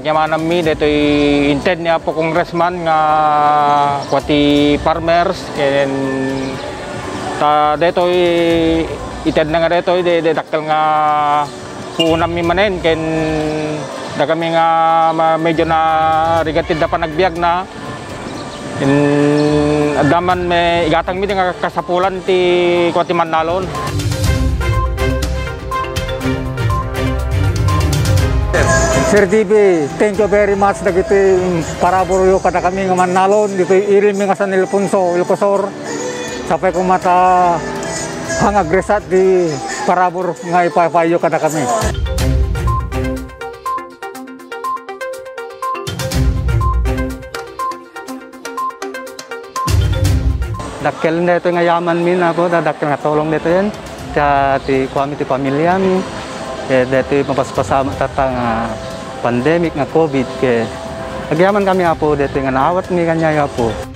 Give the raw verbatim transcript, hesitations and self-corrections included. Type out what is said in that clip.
Yamananmi daytoy inted ni Apo Congressman nga kua ti farmers, ken ta daytoy itedna nga daytoy, de, de dakkel nga puonanmi manen, ken dakami nga ma-, medyo narigat ti da panagbiagna. In, adda man may igatangmi ti nga kasapulan ti kua ti Mannalon. Sir D B, thank you very much dagiti paraburyo kadakami nga Mannalon ditoy irimmi nga San Ildefonso, Ilcosur. Sapay koma ta hang agresat ti parabur nga ipapayyo kadakami. Dakkel daytoy nga yamanmi, Apo, ta dakkel nga tulong daytoy, ta ti kuami ti pamilyami. Ket daytoy mapaspasamak tatta nga pandemic nga covid, ket agyamankami, Apo, daytoy nga naawatmi kaniayo, Apo.